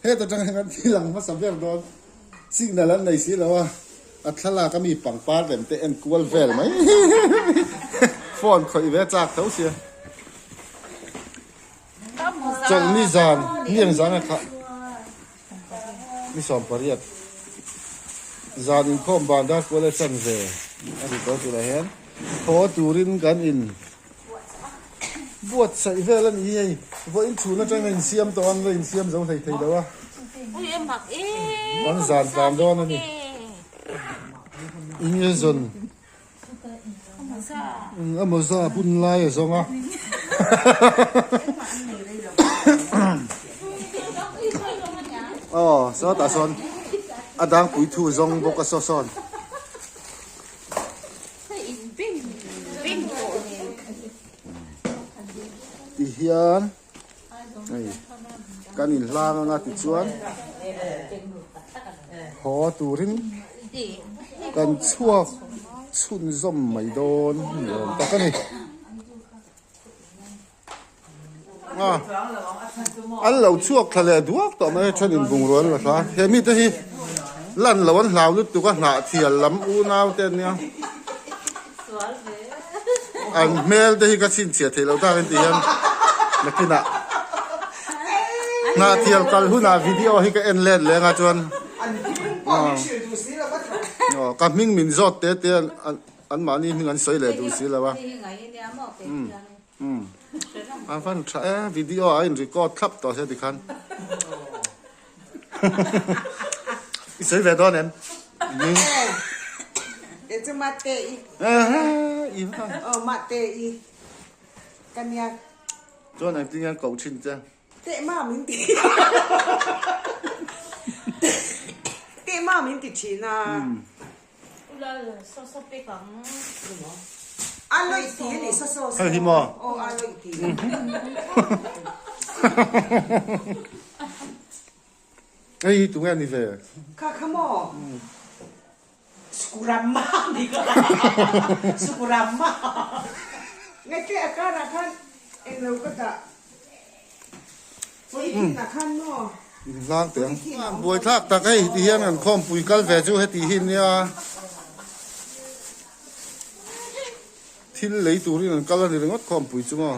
Heta tang hian kan thil ang hmasa ber dawn. Signal an nei si lo a, a thlalak a mi pangpar lem te en kual vel mai. Phone khawih ve chak tho sia. Chawlhni zan, hniang zan a khah. Ni 18 zan inkhawm ban dar kual a chan ve a ni tawh turah hian thaw turin kan in buatsaih vel a ni hi hei vawiin chhun atang a insiam tawh a an la insiam zo hlei thei lo a an zan tlan dawn a ni Ingezawn. A mawza bun lai a zawng a. Aw sawtah sawn a dangpui thu zawng bawk a saw sawn. Tihian hei kan inhlang anga tichuan haw turin kan chhuak chhunzawm mai dawn ni awm tak a ni. A an lo chhuak thla leh duak tawh mai a thenin bungrua an la thla a he mite hi lan loh an hlau lutuk a hnah thial lam unau te an nia. An hmel te hi ka chhinchhiah theih loh tak in tih hian nakinah Hnahthial kal hunah video hi ka en let leng a chuan aw ka hming min zawt te te an mahni hming an sawi leh duh si lo a a van tha e video a in record thlap tawh sia tikhan. I sawi ve dawn em? Te chu mate i. I va. Aw mate i. Ka nia. Chuan engtin nge an koh thin che? Teh ma min ti. Teh ma min ti thin a. A lawih ti a ni saw saw saw. Hei hi maw? Aw a lawih ti. Hei hi tunge a ni ve? Kha kha maw? Sukurama ni kha. Sukurama. Ngaite a karah khan englo ka dah. Pawithin ah khan maw? Inhlang teh ang. Buaithlak tak hei ti hian kan khawmpui kal ve chu heti hi nia thil lei turin an kal a ni ringawt khawmpui chu maw.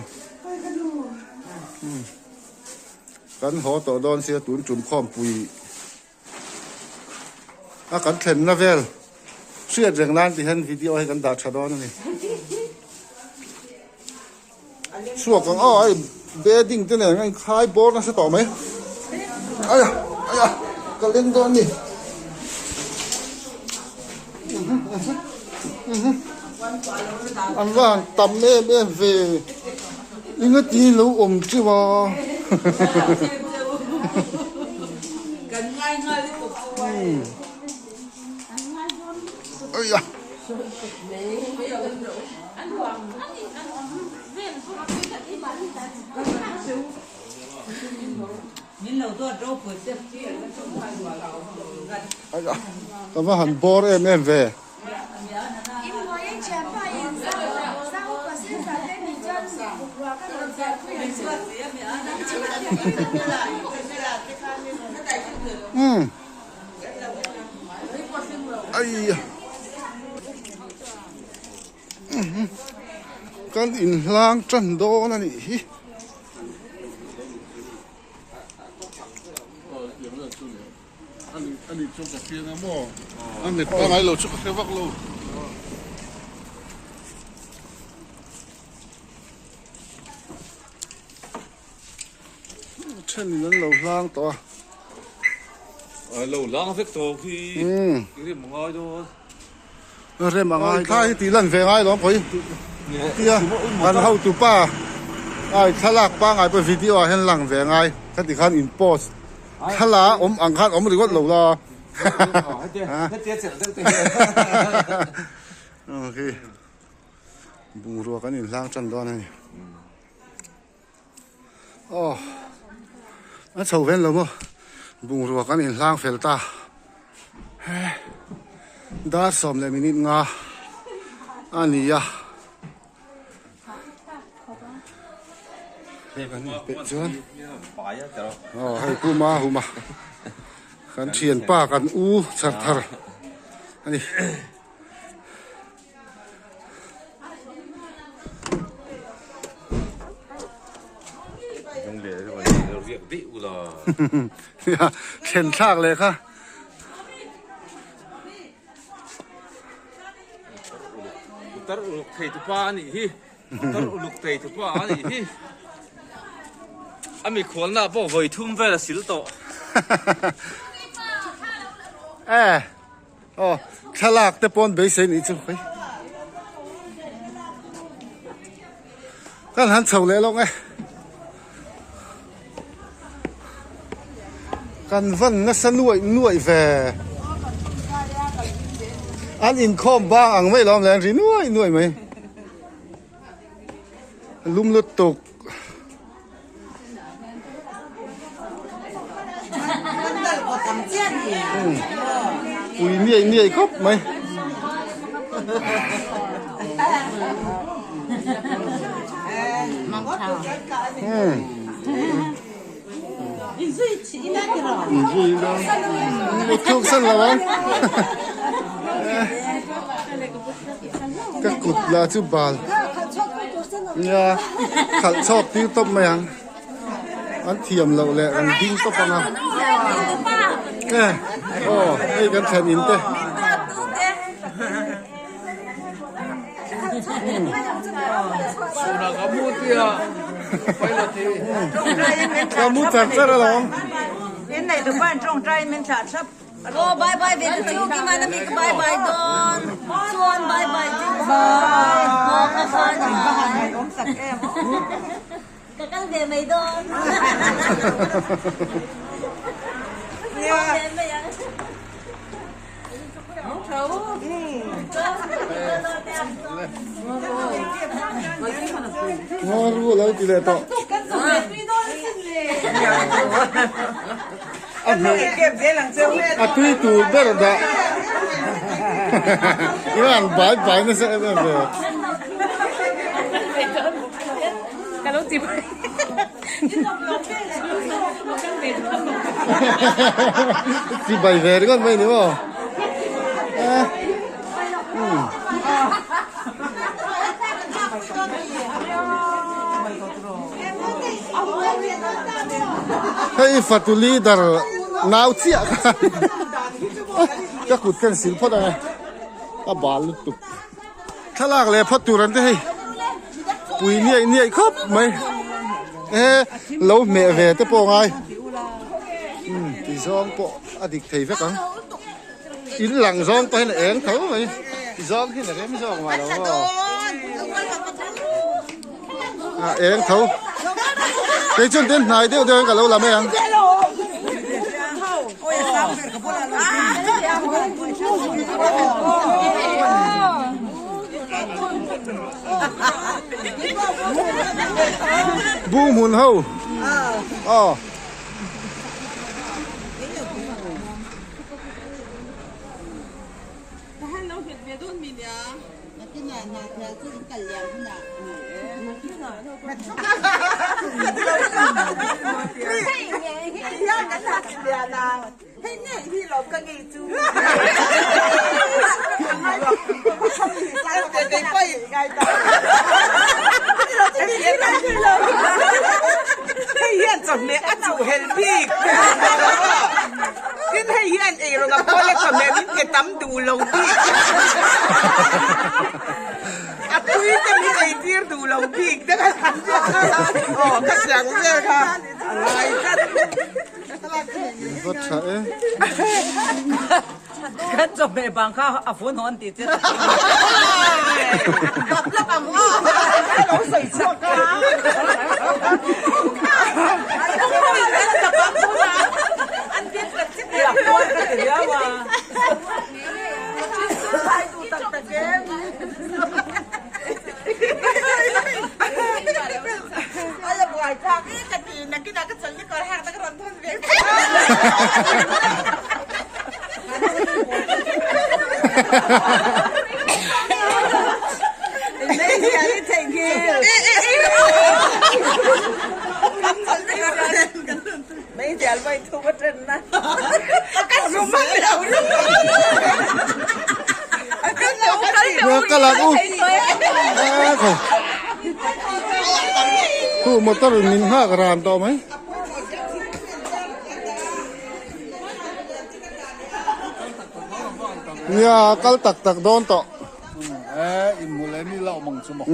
Kan haw tawh dawn sia tun tum khawmpui a kan thlenna vel hriat reng nan ti hian video hi kan dah tha dawn a ni. Chhuak ang aw ai bedding te nen a inkhai bawr nasa tawh mai. Aia aia ka leng dawn a ni. An va han tam em em ve. Engati lo awm teuh a. Aia. Aia ka va han bawr em em ve. Umm aia kan inhlang tan dawn a nih hi. Thenin an lo hlang tawh a. A lo hlang vek tawh khi i rem a ngai dawn. Rem a ngai thla hi tih lan ve ngai lo khawi tia kan hotu pa ai thlalak pangai pawh video ah hian lang ve ngai khati khan in post thla awm ang khan awm ringawt lo la khi bungrua kan inhlang tan dawn a ni aw a chho vel lo maw bungrua kan inhlang fel ta he dar sawm leh minute nga a ni a he kan inpeih chuan. Aw hei Pu Mahuma kan thianpa kan u chhar thar a ni. Thlen thlak leh kha. Tar uluk thei tu pa anih hi. Tar uluk thei tu pa anih hi. A mikhualna pawh vawi thum vel a sil tawh. Eh. Aw thlalak te pawn beisei nih chu hei. Kan han chho leh lawk e. Kan van nasa nuaih nuaih ve. An inkhawm bang ang mai lawm le an ri nuaih nuaih mai. Lum lutuk. Pui niaih niaih khawp mai. Thuk san lo ang. Ka kut la chu bal. Nia khalh chhawk tir tawp mai ang. An thiam loh leh an ding tawp ang a. E aw hei kan thlen in te. Ka mu char char alawm. Aw bye bye ve te chu ki mana mi ka bye bye dawn chuan bye bye chu bye aw ka khan bye ka kal ve mai dawn Ngaw ru a lo ti leh tawh. A hmuh a tui tur ber dah ila an bai bai nasa em em ve. Chi bai ve ringawt mai ni maw. Hei fatu leader nau chiah kha ka kut khan sil phawt ang e a bal lutuk thlalak leh phawt tur an te hei pui niaih niaih khawp mai e lo hmeh ve te pawh ngai umm ti zawng pawh a dik thei vek ang in lang zawng pawh hian a eng tho mai ti zawng hian a rem zawk mah lo aw. A eng tho. Kei chuan ten hnai deuh deuh in ka lo la mai ang. Bung hmun ho. Aw. Hei hian chawhmeh a chuh helh bik. Tin hei hian eirawng a pawl a chawhmeh min ke tam duh lo bik. A tui te min ei tir duh lo bik te kha aw ka siang vel kha a ngai tlat. Va tha e. Kan chawhmeh bang kha a vun hawn tih che. Lo sawi chhuak a. Meizial vawi thum a ṭen na. Ka zu hman lo Nia kal ang u. Khu motor in min nghak ran tawh mai. Nia kal tak tak dawn tawh. Eh, in mule mi lau mang chu maw.